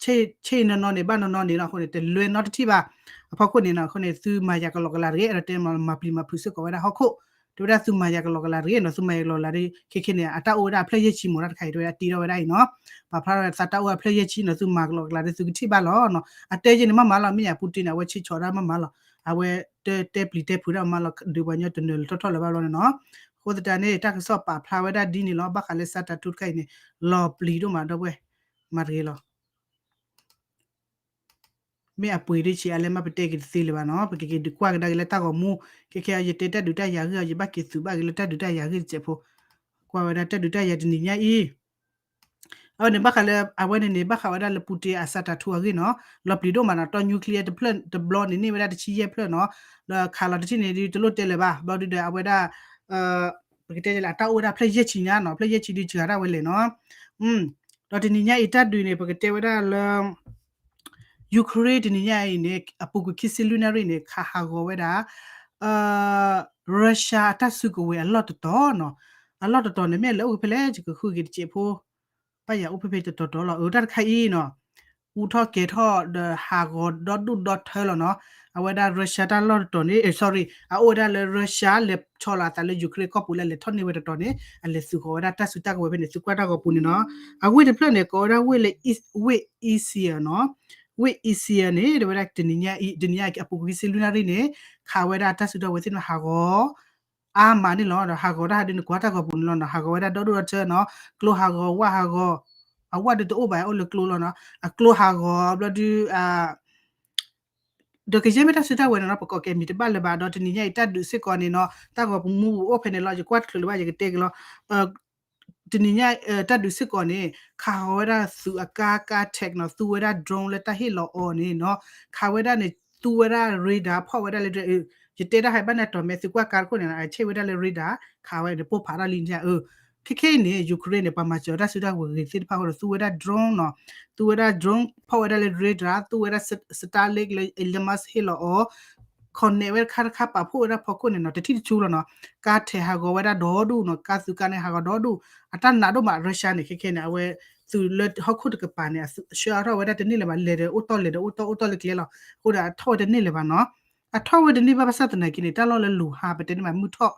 ဆ့ၣ်နီၢ်နီၢ်န့ၣ် ဘၣ်နီၢ်နီၢ်န့ၣ်လီၤ. အဃိန့ၣ် တလွဲနီတထံၣ်ဘၣ်. အဖီခိၣ်န့ၣ်နီၤ အဃိန့ၣ် သုမၤယၤကလီကလီတဂ့ၤ အဲၣ်ဒိးတဲမၤပျံၤမၤဖုးစ့ၢ်ကီးဝဲဒၣ်ဟီၣ်ခိၣ် တဲဝဲဒၣ်သုမၤယၤကလီကလီတဂ့ၤနီၤ သုမၤယၤကလီကလီတဂ့ၤ ခဲခဲန့ၣ် အတၢ်အိၣ်ဝဲဒၣ်အဖျၢၣ်ယဲၢ်ဆံမ့ၢ်နီၤ တခါအံၤ တဲဝဲဒၣ်တ့ထီၣ်ဝဲဒၣ်အံၤနီၤ ပာ်ဖျါထီၣ်ဝဲဒၣ်သးတၢ်အိၣ်ဝဲဒၣ်အဖျၢၣ်ယဲၢ်ဆံနီၤ သုမၤကလီကလီဒီးသုကထံၣ်ဘၣ်လီၤ. အတဲယဲန့ၣ်မ့ၢ်မၤလီၤ မ့ၢ်ယၤပူၣ်တ့ၢ်န့ၣ် အဝဲဆ့ၣ်ဆီးဒၣ်မ့ၢ်မၤလီၤ အဝဲတဲပျံၤတဲဖုးဒၣ်မၤလီၤ ဒုးပှၤကညီတနၢၤလီၤထီၣ်ထီၣ်လၢၤဘၣ်ဘျီန့ၣ်နီၤ. အဃိသတးန့ၣ် တၢ်ကစီၣ်ပာ်ဖျါဝဲဒၣ်ဒ်န့ၣ်လီၤ ဘၣ်ဃးလၢ Sartor two တခါအံၤန့ၣ် လီၤပျံၤဒိၣ်မးဒီပုၢ်ဝဲၢ် မၤတဂ့ၤလီၤ. မ့ၢ်အပှ့ၤဒ်ဆံးအါလဲၣ်မ့ၢ်ပတဲက့ၤတသ့လၢၤဘၣ်နီၤ ပကက့ၤဒုးကွၢ်ကဒါက့ၤလၢတၢ်ဂီၤမူ ခဲခဲအံၤ ယတဲတၢ်ဒုးတၢ်ယၤဂ့ၢ်အီၤ ယဘၣ်က့ၤသုးဘၣ်က့ၤလၢတၢ်ဒုးတၢ်ယၤဂ့ၢ်တစဲးဖိ ကွၢ်ဝဲဒၣ်တၢ်ဒုးတၢ်ယၤတနံၤညါအံၤ အဝဲန့ၣ်ဘၣ်ဃးလၢ အဝဲန့ၣ်န့ၣ် ဘၣ်ဃးဝဲဒၣ်လၢပူၣ်တ့ၢ်အ Sartor two အဂ့ၢ်နီၤ လီၤပျံၤဒိၣ်မးနီၤ တီ nuclear တဖျၢၣ်တဘျီန့ၣ် န့ၢ်ဝဲဒၣ်တဆံယဲၢ်ဖျၢၣ်နီၤ ဒီးခးလီၤတထံၣ်န့ၣ်ဒုး တလိၣ်တဲလၢၤဘၣ် ဘျီဒုးဒီးအဝဲဒၣ် ပကတဲလၢအတၢ်အိၣ်ဝဲဒၣ်ဖျၢၣ်ယဲၢ်ဆံညါနီၤ ဖျၢၣ်ယဲၢ်ဆံဒုးစှၤဒၣ်ဝဲလဲၣ်နီၤ ဒီးတနံၤညါအံၤတၢ်ဒုးန့ၣ် ပကတဲဝဲဒၣ်လၢ Ukraine တနံၤညါအံၤန့ၣ် အပူၤကွံာ်ခံဆံလွံၢ်နၣ်ရံၣ်န့ၣ် ခးဟးဂီၤဝဲဒၣ် Russia အတၢ်စုကဝဲၤအလီၢ်တတီၤနီၤ အလီၢ်တတီၤန့ၣ် မ့ၢ်လၢအိၣ်ကဖဲလဲၣ် ယကဃုက့ၤတစဲးဖိ ဘၣ်ယၤအိၣ်ဖဲဖဲတတီၤတီၤလီၤ အတၢ်တခါအံၤနီၤ အူထီၣ်ကဲၤထီၣ်ဒီးဟးဂီၤဒီဒူၣ်ဒီထၢလီၤနီၤ အဝဲဒၣ် Russia တၢ်လီၢ်တတီၤန့ၣ် sorry အအိၣ်ဝဲဒၣ်လၢ Russia လဲၤဆီလီၤအသးလၢ Ukraine ကီၢ်ပူၤလၢလဲၤထီၣ်န့ၢ်ဝဲတတီၤန့ၣ် အလဲၤသုးဃီၤဝဲဒၣ်တၢ်စုတၢ်ကဝဲၤဖဲန့ၣ် သုကွၢ်တၢ်ဂီၤပူၤန့ၣ်နီၤ အဝ့ၢ်တဖျၢၣ်န့ၣ် ကိးဝဲဒၣ်ဝ့ၢ်လၢ ဝ့ၢ် Izium နီၤ ဝ့ၢ် Izium န့ၣ် တဲဝဲဒၣ်တနံၤညါအံၤ တနံၤညါအံၤ အပူၤကွံာ်ခံဆံလွံၢ်နၣ်ရံၣ်န့ၣ် ခးဝဲဒၣ်တၢ်စုတၢ်ကဝဲၤသ့ၣ်တဖၣ်ဟးဂီၤ အါမးန့ၣ်လီၤ ဒီးဟးဂီၤတၢ်ဟးဒုးန့ၣ် ကွၢ်တၢ်ဂီၤပူၤန့ၣ်လီၤနီၤ ဟးဂီၤဝဲဒၣ်ဒီဒူၣ်ဒီထၢနီၤ ကျိဟးဂီၤ ဝၣ်ဟးဂီၤ အဝၣ်ဒုးတအိၣ်ဘၣ် အိၣ်လၢကျိလီၤနီၤ အကျိဟးဂီၤ ဘျီဒုး ဒီးကယဲၢ်မ့ၢ်တၢ်စုတၢ်ဝဲၤန့ၣ်နီၤ ပကိးကဲမံၤတဘၣ်လၢၤဘၣ် ဒီးတနံၤညါအံၤ တၢ်ဒုးစ့ၢ်ကီးန့ၣ်နီၤ တၢ်ဂီၤပူၤမူပူၤအိၣ်ဖဲန့ၣ်လီၤ ယကွၢ်တချုးလၢၤဘၣ် ယကတဲက့ၤလီၤ တနံၤညါ တၢ်ဒုးစ့ၢ်ကီးန့ၣ် ခးဃီၤဝဲဒၣ်သုးအကါကါ tank နီၤ သူဝဲဒၣ် drone လၢတၢ်ဟ့ၣ်လီၤအီၤန့ၣ်နီၤ ခးဝဲဒၣ်န့ၣ် သူဝဲဒၣ် radar ဖီၣ်ဝဲဒၣ်လၢ ယတဲတၢ်ဟဲဘၣ်န့ၣ်တီၤမဲာ်သုကွၢ်ကါတခိၣ်န့ၣ်နီၤ အဆ့ၣ်ဝဲဒၣ်လၢ radar ခးဝဲန့ၣ် ပိၢ်ဖးထီၣ်လံန့ၣ်ဧၢ ခဲခဲအံၤန့ၣ် Ukraine န့ၣ် ပှၤမၤစၢၤတၢ်စုတၢ်ကဝဲၤဂ့ၤသ့ၣ်တဖၣ်အဃိဒီး သူဝဲဒၣ် drone နီၤ, သူဝဲဒၣ် drone ဖီၣ်ဝဲဒၣ်လၢ radar, သူဝဲဒၣ် Starlink လၢ Elon Musk ဟ့ၣ်လီၤအီၤ connect ဝဲတခါတခါ ပာ်ဖှိၣ်ဝဲဒၣ်ဖီခိၣ်န့ၣ်နီၤ, တထံၣ်တဆူလီၤနီၤ, ကါထဲးဟးဂီၤဝဲဒၣ်ဒီဒူၣ်နီၤ, ကါသုးကါန့ၣ်ဟးဂီၤဒီဒူၣ်, အတၢ်နာ်ဒိၣ်မး Russia န့ၣ် ခဲခဲန့ၣ် အဝဲ သုးလၢဟီၣ်ခိၣ်တကပၤန့ၣ် အဆှၢအါထီၣ်ဝဲဒၣ်တန့ၢ်လၢၤဘၣ်, လဲၤဒီးအိၣ်တီၢ် လဲၤဒီးအိၣ်တီၢ် အိၣ်တီၢ်လၢကျဲလီၤ, အဃိဒီးအထီၣ်ဝဲတန့ၢ်လၢၤဘၣ်နီၤ, အထီၣ်ဝဲတန့ၢ်ဘၣ် ဘၣ်ဆၣ်သနာ်က့န့ၣ် တၢ်လီၢ်လၢလူၤဟါ ပတဲန့ၢ်ဘၣ် မုၢ်ထီၣ်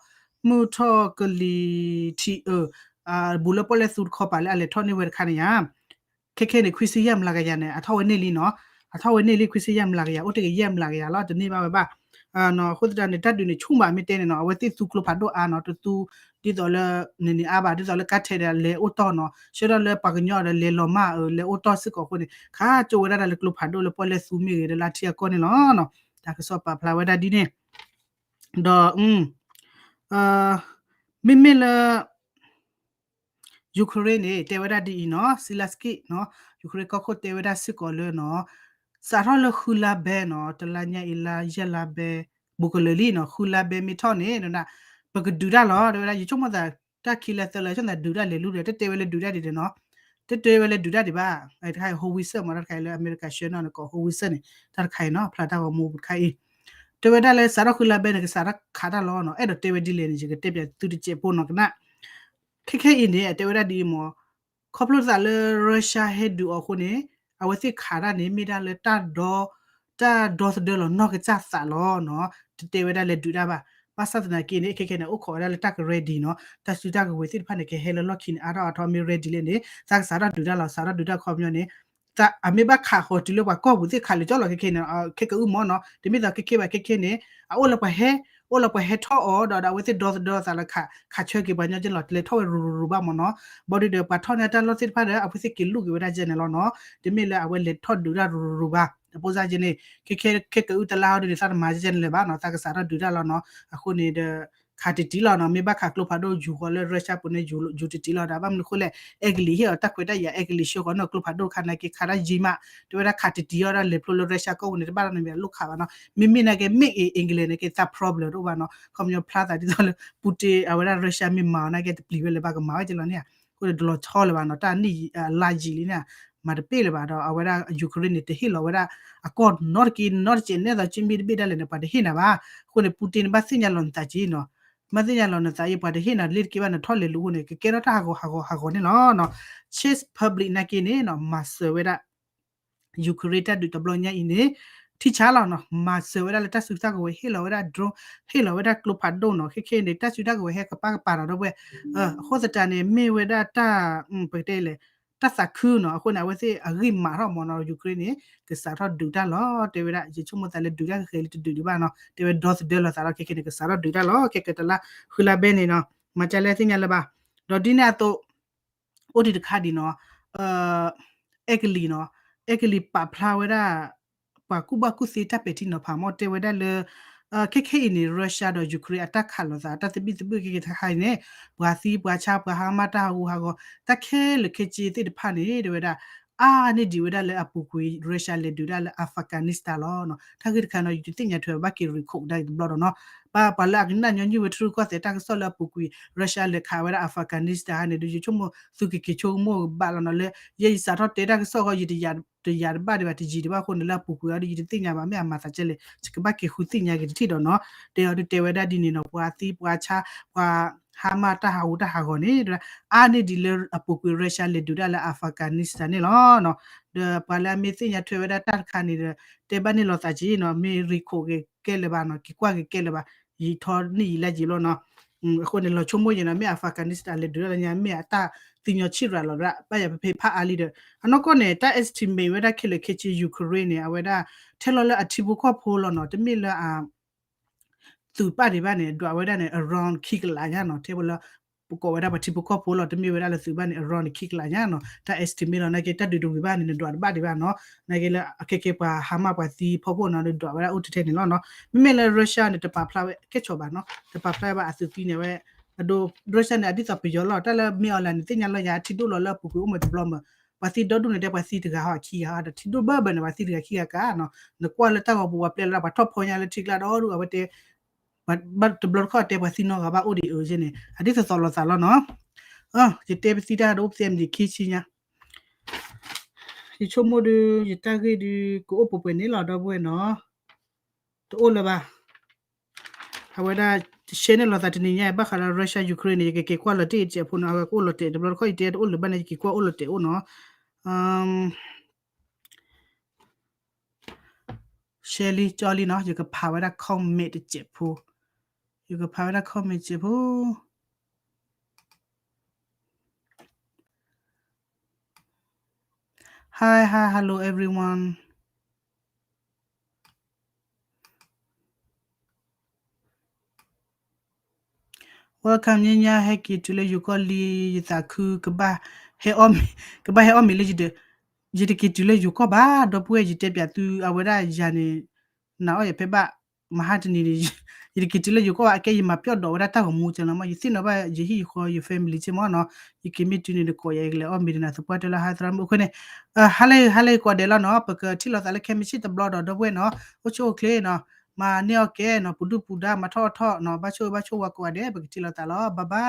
မုၢ်ထီၣ်ကလံၤထံးအၢ ဘူးလၢပီၣ်လဲၣ်သူတခီပၤလၢအလဲၤထီၣ်န့ၢ်ဝဲတခါန့ၣ်ယါ ခဲခဲန့ၣ် ခွံဆံယဲၢ်မျးကယၤန့ၣ် အထီၣ်ဝဲန့ၢ်လံနီၤ, အထီၣ်ဝဲန့ၢ်လံ ခွံဆံယဲၢ်မျးကယၤ အိၣ်တ့ၢ်ကယဲၢ်မျးကယၤလီၤ တန့ၢ်ဘၣ်ဝဲဘၣ်, အဃိသတးန့ၣ် တၢ်ဒုးန့ၣ် ဆူၣ်မးမ့ၢ်တဲန့ၣ်နီၤ, အဝဲသ့ၣ်သူကျိဖးဒိၣ်အါနီၤ, တသူ ဒ်သိးလၢ န့ၣ်န့ၣ်အါဘၣ် ဒ်သိးလၢကါထဲးဒီးလဲၤအိၣ်တီၢ်နီၤ, ဆှၢထီၣ်လၢပှၤကညီဒီးလဲၤလီၤမၢ်အၢ လဲၤအိၣ်တီၢ်စ့ၢ်ကီးအဃိန့ၣ် ခါကၠိဝဲဒၣ်တၢ်လၢကျိဖးဒိၣ်လၢပီၣ်လဲၣ်သူမ့ၢ်ဂ့ၤ ဒီးလၢထံအကီၢ်န့ၣ်လီၤနီၤ, တၢ်ကစီၣ်ပာ်ဖျါဝဲဒၣ်ဒ်န့ၣ်, ဒီး မ့မ့ၢ်လၢ Ukraine န့ၣ် တဲဝဲဒၣ်ဒ်အံၤနီၤ, Zelenskyy နီၤ, Ukraine ကီၢ်ခိၣ်တဲဝဲဒၣ်စ့ၢ်ကီးလၢနီၤ, စးထီၣ်လၢဃုလါဘဲနီၤ, တလါညါအံၤလါယဲၢ်လါဘဲ ဘူးကလၢာ်လံနီၤ, ဃုလါဘဲမ့ၢ်ထီၣ်န့ၣ် ပကဒုးတၢ်လီၤ တဲဝဲဒၣ်, ယဆိကမိၣ်သး တၢ်ခံလါသၢလါ ဆိကမိၣ်သးဒုးတၢ်လဲၤလူၤဒီး တတဲဝဲလၢဒုးတၢ်ဒံးဒီးနီၤ, တတဲဝဲလၢဒုးတၢ်ဒံးဘၣ်, တခါအံၤ howitzer မ့ၢ်တၢ်တခါအံၤလၢအမဲရကၤဆှၢနီၤန့ၣ် ကိး howitzer န့ၣ် တၢ်တခါအံၤနီၤ, ဖျါတၢ်ဂီၤမူတခါအံၤ တဲဝဲဒၣ်လၢစးထီၣ်ဃုလါဘဲန့ၣ် ကစးထီၣ်ခးတၢ်လီၤနီၤ, အဲၣ်ဒိးတဲဝဲဒ်လဲၣ်န့ၣ် ယကတဲပျးသုတစဲးဖိနီၤကနၣ်, ခဲခဲအံၤန့ၣ် အတဲဝဲဒၣ်ဒ်အံၤမ့ၢ်, ခီဖျိသးလၢ Russia ဟဲဒုးအီၤအဃိန့ၣ် အဝဲသ့ၣ်ခးတၢ်န့ၣ် မ့ၢ်ဒၣ်လၢတၢ်ဒီ တၢ်ဒီသဒၢလီၤနီၢ်ကစၢ်သးလီၤနီၤ, တတဲဝဲဒၣ်လဲၤဒုးတၢ်ဘၣ်, ဘၣ်ဆၣ်သနာ်က့န့ၣ် ခဲခဲန့ၣ် အိၣ်ခိးဝဲဒၣ်လၢတၢ်က ready နီၤ, တၢ်စုတၢ်ကဝဲၤသ့ၣ်တဖၣ်န့ၣ် ကဟဲလၢလီၢ်ခံန့ၣ် အါထီၣ်အါထီၣ်မ့ၢ် ready လဲၣ်န့ၣ် သးကစးထီၣ်ဒုးတၢ်လီၤ, စးထီၣ်ဒုးတၢ်ခီပညီန့ၣ် အမ့ၢ်ဘၣ်ခးဃီၤတုၤလၢပှၤကီၢ်ပူၤသ့ၣ်ခးလၢာ်ကၠီလီၤ ခဲခဲန့ၣ်, ခဲကအုမၢ်နီၤ, တမ့ၢ်သိးခဲခဲဘၣ် ခဲခဲန့ၣ် အအိၣ်လၢပှၤဟဲ, အိၣ်လၢပှၤဟဲထီၣ်အီၤဒီး ဒီးအဝဲသ့ၣ်ဒီသဒၢသးလၢခးဆၢက့ၤပှၤညီက့လီၤ, တလဲၤထီၣ်ဝဲရူၤရူၤရူၤဘၣ်မၢ်နီၤ, ဘၣ်ဒီးပှၤထီၣ်န့ၢ်တၢ်လီၢ်သ့ၣ်တဖၣ်ဒီး အဝဲသ့ၣ်က့ၤလူၤက့ၤဝဲဒၣ်ကဲန့ၣ်လီၤနီၤ, တမ့ၢ်လၢအဝဲလဲၤထီၣ်ဒုးတၢ်ရူၤရူၤရူၤဘၣ်, အပိစၢ်ကဲန့ၣ် ခဲခဲခဲကအုတလါအီၤဒ်န့ၣ် သးတမၤကဲန့ၣ်လၢၤဘၣ်နီၤ, သးကစးထီၣ်ဒုးတၢ်လီၤနီၤ, အဃိန့ၣ်ဒီး ခးတံၢ်တံၢ်လီၤနီၤ, မ့ၢ်ဘၣ်ခးကျိဖးဒိၣ်ယူၤဃီၤလၢ Russia ပူၤန့ၣ် ယူၤတံၢ်တံၢ်လီၤဒီး ဘၣ်မနုၤအဃိလဲၣ် အဲကလံးဟ့ၣ်အီၤတၢ်ခွဲးတၢ်ယာ် အဲကလံးဆှၢဃီၤန့ၣ် ကျိဖးဒိၣ်ခါနာ်က့ခးတၢ်ယံာ်မး, တဲဝဲဒၣ်ခးတံၢ်တံၢ်အီၤဒီးလဲၤဖျိလၢ Russia ကီၢ်ပူၤန့ၣ် တဘၣ်နီတမံၤအလိၣ်ခးဘၣ်နီၤ, မ့မ့ၢ်နာ်က့ made in England နာ်က့ သး problem တအိၣ်ဘၣ်နီၤ, ခီပညီဖျါသးဒ်သိးလၢ Putin အဝဲဒၣ် Russia မ့ၢ်မၤအီၤနာ်က့ တပျံၤဝဲလၢၤဘၣ်ကမၤဝဲကဲလီၤန့ၣ်, အဃိန့ၣ် တလီၤဆီလၢၤဘၣ်နီၤ, တၢ်နံၣ်အလါယံာ်လံန့ၣ် မၤတပ့ၢ်လၢၤဘၣ်ဒီး အဝဲဒၣ် Ukraine န့ၣ် တဟ့ၣ်လီၤဝဲဒၣ် အကီၢ်နီတက့ၢ်နီတစဲးန့ၣ်သိး ကမ့ၢ်တဘ့ၣ်ဒၣ်လဲာ်န့ၣ် ပှၤတဟ့ၣ်နၤဘၣ်, အဃိန့ၣ် Putin န့ၣ် ဘၣ်သ့ၣ်ညါလီၤနသးက့နီၤ, ဘၣ်သ့ၣ်ညါလီၤနသးအံၤ ပှၤတဟ့ၣ်နၤလ့တက့ၢ်ဘၣ် နထီၣ်လဲၤလူၤအဃိန့ၣ် ကကဲထီၣ်တၢ်ဟးဂီၤဟးဂီၤဟးဂီၤန့ၣ်လီၤနီၤ, Czech Republic နာ်က့န့ၣ်နီၤ မၤစၢၤဝဲဒၣ် Ukraine တၢ်ဒုးတဘျီညါအံၤန့ၣ် ထံဆါလီၤနီၤ, မၤစၢၤဝဲဒၣ်လၢတၢ်စုတၢ်ကဝဲၤ ဟ့ၣ်လီၤဝဲဒၣ် drone ဟ့ၣ်လီၤဝဲဒၣ်ကျိဖးဒိၣ်နီၤ, ခဲခဲန့ၣ် တၢ်စုတၢ်ကဝဲၤဟဲကပၤကပၤဒီး ဒီပုၢ်ဝဲၢ်, အဃိသတးန့ၣ် မ့ၢ်ဝဲဒၣ်တၢ် ပကတဲလဲၣ် တၢ်သးခုနီၤ, အဃိန့ၣ် အဝဲသ့ၣ်အဂံၢ်မၤထီၣ်မၢ်နီၤ, Ukraine န့ၣ် ကစးထီၣ်ဒုးတၢ်လီၤ, တဲဝဲဒၣ် ယဆိကမိၣ်သးလၢဒုးတၢ်ဃဲၤလံတဒုးဒံးဘၣ်နီၤ, တဲဝဲဒီသဒၢလီၤသးလီၤ, ခဲခဲန့ၣ် ကစးထီၣ်ဒုးတၢ်လီၤ, ခဲကတလါ ဃုလါဘဲန့ၣ်နီၤ, မၤကလဲၣ်သ့ၣ်ညါလၢၤဘၣ်, ဒီးဒ်န့ၣ်အသိး အိၣ်ဒံးတခါဒံးနီၤ, အဲကလံးနီၤ, အဲကလံးပာ်ဖျါဝဲဒၣ် ပှၤကူၣ်ဘၣ်ကူၣ်သ့တၢ်ပဲာ်ထံနီၤဖးမၢ် တဲဝဲဒၣ်လၢ ခဲခဲအံၤန့ၣ် Russia ဒီး Ukraine အတၢ်ခးလိာ်သး တၢ်သဘံၣ်သဘုၣ်ခဲကဲတခါအံၤန့ၣ် ပှၤသံပှၤဆါ ပှၤဟါမၢ်တၢ်ဟးဂူာ်ဟးဂီၤ တၢ်ခဲလၢာ်ခဲဆ့သ့ၣ်တဖၣ်န့ၣ် တဲဝဲဒၣ် အါန့ၢ်ဒံးဝဲဒၣ်လၢအပူၤကွံာ် Russia လဲၤဒုးဒၣ်လၢ Afghanistan လီၤ. တၢ်ဂ့ၢ်တခါနီၤ ယတသ့ၣ်ညါထွဲဘၣ်က့ၤ recall ဒၣ်တဘျီဒီးနီၤ ပှၤလၢအကနၣ်ညီနုၢ်ဝဲထရူၢ်ကီၢ်သဲးတၢ်ကစီၣ်လၢအပူၤကွံာ် Russia လဲၤခးဝဲဒၣ် Afghanistan န့ၣ်ဒီး ယဆိကမိၣ်သုကက့ၤဆိကမိၣ်ဘၣ်လီၤနီၤ လၢယဲယစးထီၣ်တဲတၢ်ကစီၣ်ဃီ ယတယၤတဘၣ်ဒံးဘၣ် တယံၤဒံးဘၣ်အဃိန့ၣ် လၢအပူၤကွံာ်အီၤဒီး ယတသ့ၣ်ညါဘၣ် မ့ၢ်အမၤသးကဲလဲၣ် ယကဘၣ်က့ၤဃုသ့ၣ်ညါက့ၤတထံၣ်ဒီးနီၤ တဲအီၤဒုးတဲဝဲဒၣ်ဒ်န့ၣ်နီၤ ပှၤသံပှၤဆါ ပှၤဟါမၢ်တၢ်ဟးဂူာ်တၢ်ဟးဂီၤန့ၣ် အါန့ၢ်ဒံးလၢအပူၤကွံာ် Russia လဲၤဒုးဒၣ်လၢ Afghanistan န့ၣ်လီၤ. ဒီးပှၤလၢအမ့ၢ်သ့ၣ်ညါထွဲဝဲဒၣ်တၢ်တခါန့ၣ်ဒီး တဲဘၣ်န့ၣ်လိာ်သးက့ၤနီၤ မ့ၢ် recall က့ၤကဲလၢၤဘၣ်နီၤ က့ၤကွၢ်က့ၤကဲလၢၤဘၣ် ယံာ်ထီန့ၢ်ယံာ်လၢယံာ်လီၤနီၤ. အဃိန့ၣ် လီၤဆိကမိၣ်ယဲနီၤ မ့ၢ် Afghanistan လဲၤဒုးဒၣ်လၢညါ မ့ၢ်အတၢ်သံညီဆံၣ်ရၤလီၤဒၣ် ဘၣ်ယၤဖဲဖဲဖးအါလံဒီး အနီၢ်ကီၢ်န့ၣ် တၢ် estimate ဝဲဒၣ်ခဲလၢာ်ခဲဆ့ Ukraine န့ၣ် အဝဲဒၣ် ထဲလီၤလၢအထံဖိကီၢ်ဖိလီၤနီၤ တမ့ၢ်လၢအ သုးပာ်ဒံးဘၣ်န့ၣ် ဒွးဝဲဒၣ်န့ၣ် around ခံကလးညါနီၤ ထဲဝဲလၢ ပကိးဝဲဒၣ်ပှၤထံဖိကီၢ်ဖိလီၤ တမ့ၢ်ဝဲဒၣ်လၢသုးဘၣ်န့ၣ် around န့ၣ် ခံကလးညါနီၤ တၢ် estimate လီၤ နာ်က့တၢ်ဒုးတဝံၤဘၣ်န့ၣ် နဒွးတဘၣ်ဒံးဘၣ်နီၤ နာ်က့လၢအခဲကဲပှၤဟါမၢ်ပှၤသံဖီခိၣ်နီၤ နဒွးဝဲဒၣ်အိၣ်ထဲထဲန့ၣ်လီၤနီၤ မ့မ့ၢ်လၢ Russia န့ၣ် တပာ်ဖျါဝဲကဲဆိးဘၣ်နီၤ တပာ်ဖျါဝဲဘၣ်အသုးသံန့ၣ်ဝဲ အဒိ Russia န့ၣ် အဒ်သိးပယီၤလီၤ တၢ်လၢမ့ၢ်အီၤလၢန့ၣ် သ့ၣ်ညါလီၤယၤထံဒိၣ်လီၤလၢအပူၤကွံာ်အိၣ်မးတဘျီမး ပှၤသံဒီဒူၣ်န့ၣ် တဲပှၤသံတဂၤဟီၣ်ခံဂၤဟီၣ်ဒီး ထံဒိၣ်ဘၢဘၢန့ၣ် ပှၤသံတဂၤခံဂၤကါနီၤ နကွၢ်လၢတၢ်ဂီၤပူၤပှၤပျဲလီၤဒၣ် ပှၤထီၣ်ဖီညါလၢထံကျါဒီဒူၣ် အဝဲတဲ ဘၣ်တဘျီတခီၣ်တဲပှၤသံနီတဂၤဘၣ်အိၣ်ဒံးအၢန့ၣ် အဒ်သိးသိးလိာ်သးလီၤနီၤ ယတဲပသံတၢ်ဒီးအိၣ်ပသံအမံၤခံဆံညါ, ယဆိကမိၣ်ဒုး ယတၢ်ဂ့ၢ်ဒုး ကအိၣ်ပှဲၤပှဲၤန့ၣ်လီၤ ဒီပုၢ်ဝဲၢ်နီၤ, တအိၣ်လၢၤဘၣ်. အဝဲဒၣ် ရှဲန့ၣ်လီၤသးတနံၤညါ ဘၣ်ဃးဒီး Russia Ukraine န့ၣ် ယကက့ၤကွၢ်လီၤတ့ၢ်တစဲးဖိနီၤ, အဝဲကအိၣ်လီၤတဲာ် တဘျီတခီၣ် ယတဲတအိၣ်လၢၤဘၣ်န့ၣ် ယက့ၤကွၢ်အိၣ်လီၤတဲာ်အိၣ်နီၤ. ရှဲလံ ကၠီလံနီၤ, ယကဖးဝဲဒၣ် comment တစဲးဖိ, ယကဖးဝဲဒၣ် comment တစဲးဖိ. Hi, hi, hello everyone. Welcome ညါညါ ဟဲက့ၤတုၤလၢယိၤကီၢ်လံ, ယသးခု ကဘၣ်ဟဲအီၣ်မ့ၤ, ကဘၣ်ဟဲအီၣ်မ့ၤလၢယဒီး, ယတက့ၤတုၤလၢယိၤကီၢ်ဘၣ် ဒီပုၢ်ဝဲၢ်, ယတဲပၠးသု အဝဲဒၣ်ယၤန့ၣ် နၤအီၣ်ယၤဖဲဘၣ် မဟါတနံၤန့ၣ် ယတက့ၤတုၤလၢယိၤကီၢ်ဘၣ်, အကဲယမၤပျီၣ်ဒိးဝဲဒၣ်တၢ်ဂီၤမူကလီၤမး, ယသ့ၣ်နီၣ်ဘၣ်ယဟံၣ်ယဃီ ယ family ကလီၤမးနီၤ, ယက့ၤမ့ၢ်တုၤန့ၣ် နကိးယၤ ယကလဲၤအီၣ်မ့ၤဒီးနၤ သပှၢ်တၢၢ်လၢဟါသရၣ်မုၣ်အဃိန့ၣ်, ဟါလၢ ဟါလၢကိးဂၤဒဲးလီၤနီၤ, ပကထံၣ်လိာ်သးလၢခဲမုၢ်ဆ့ၣ်တဘျီဒီး ဒီပုၢ်ဝဲၢ်နီၤ, အိၣ်ဆူၣ်အိၣ်ချ့နီၤ, မၤန့ၢ်အီၣ်ကဲနီၤ, ပူၤဒုၣ်ပူၤဒါ မၤထီၣ်အီၣ်ထီၣ်နီၤ, ဘၣ်ဆိၣ်ဂ့ၤဘၣ်ဆိၣ်ဝါကိးဂၤဒဲး, ပကထံၣ်လိာ်သးလီၤ, bye bye.